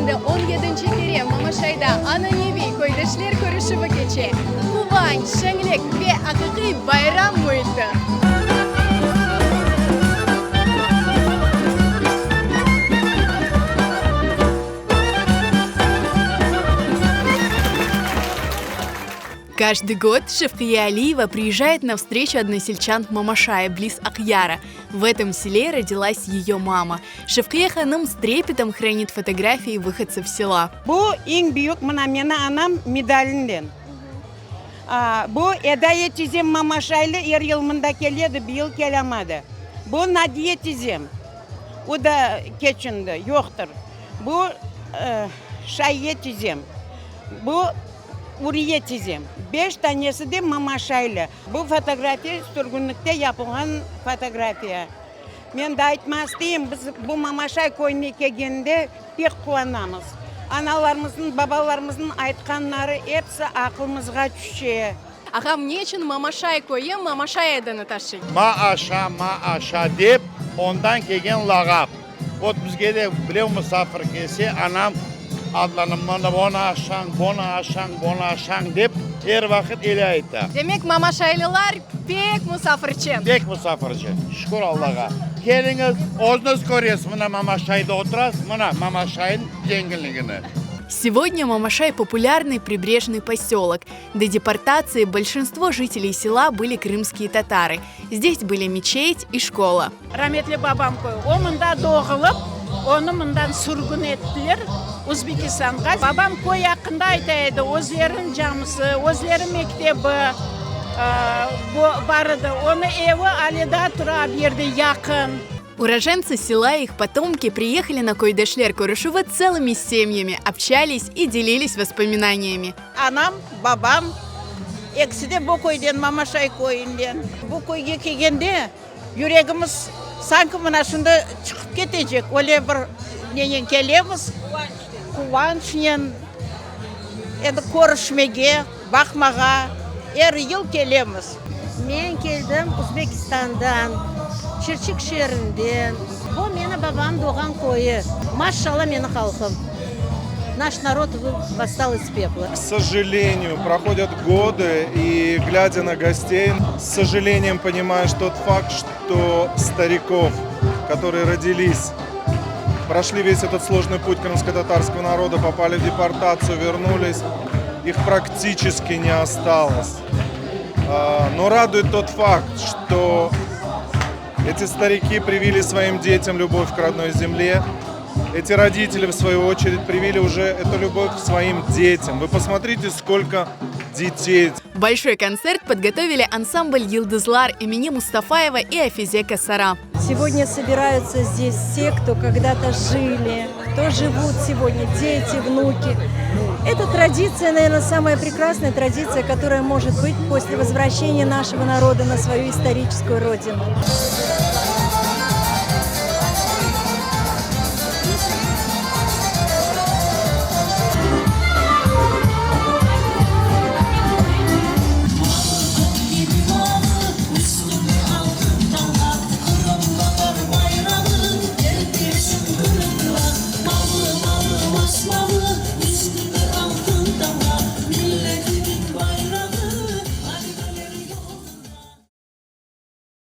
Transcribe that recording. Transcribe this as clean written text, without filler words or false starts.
Endi on yedinci kere Mamaşayda ananeviy köydeşler körüşüvi keçe. Quvanç, şeñlik ve aqiqiy bayram müiti! Каждый год Шевкие Алиева приезжает на встречу односельчан в Мамашае, близ Акъяра. В этом селе родилась ее мама. Шевкие hanım с трепетом хранит фотографии выходцев села. Bu eñ büyük mına meni anam medalinden. Bu Edaye tizem Mamaşaylı er yıl mında keledi, bıyıl kelamadı. Bu Nadiye tizem, o da keçindi, yoqtır. Bu Şayye tizem, bu Uriye tizem. Beş tanesi de Mamaşaylı. Bu fotografiya sürgünlikte yapılğan fotografiya. Men daa aytmaq isteyim, biz bu Mamaşay köyüne kelgende pek quvanamız. Analarımıznıñ, babalarımıznıñ aytqanları episi aqılımızğa tüşe. Ağam, ne içün Mamaşay köyü Mamaşay adını taşıy? Ma-aşa, ma-aşa dep, ondan kelgen lağap. Vot bizge de birev musafir kelse, anam adlanıp, mına onı aşañ, bunı aşañ, bunı aşañ dep, er vaqıt ele ayta. Demek, mamaşaylılar pek musafirçen. Pek musafirçen, şükür Allağa. Keliñiz, özüñiz köresiz, mına Mamaşayda oturasız, mına Mamaşaynıñ zenginligini. Segodня Мамашай популярный прибрежный поселок. До депортации большинство жителей села были крымские татары. Здесь были мечеть и школа. Rametli babam köyü. O mında doğulıp, onı mından sürgün ettiler Uzbekistanğa. Babam köy aqqında ayta edi, özleriniñ camisi, özleri mektebi bar edi. Onıñ evi ale daa tura bir yerde yaqın. Уроженцы села и их потомки приехали на Köydeşler körüşüvi целыми семьями, общались и делились воспоминаниями. Anam, babam ekisi de bu köyden, Mamaşay köyünden. Bu köyge kelgende yüregimiz sanki mına şimdi çıqıp ketecek, öyle bir nenen kelemiz, quvançnen, endi körüşmege, baqmağa er yıl kelemiz. Men keldim Uzbekistandan, Çirçik şeerinden. Bu meni babam doğğan köyü. Maşşalla meni halqım. Naş narod vosstal iz pepla. K sожалению, проходят годы, и глядя на гостей, с сожалением понимаешь тот факт, что стариков, которые родились, прошли весь этот сложный путь крымско-татарского народа, попали в депортацию, вернулись, их практически не осталось. Но радует тот факт, что эти старики привили своим детям любовь к родной земле, эти родители, в свою очередь, привили уже эту любовь к своим детям. Вы посмотрите, сколько детей. Большой концерт подготовили ансамбль «Yıldızlar» имени Мустафаева и Афизе Касара. Сегодня собираются здесь те, кто когда-то жили, кто живут сегодня, дети, внуки. Эта традиция, наверное, самая прекрасная традиция, которая может быть после возвращения нашего народа на свою историческую родину.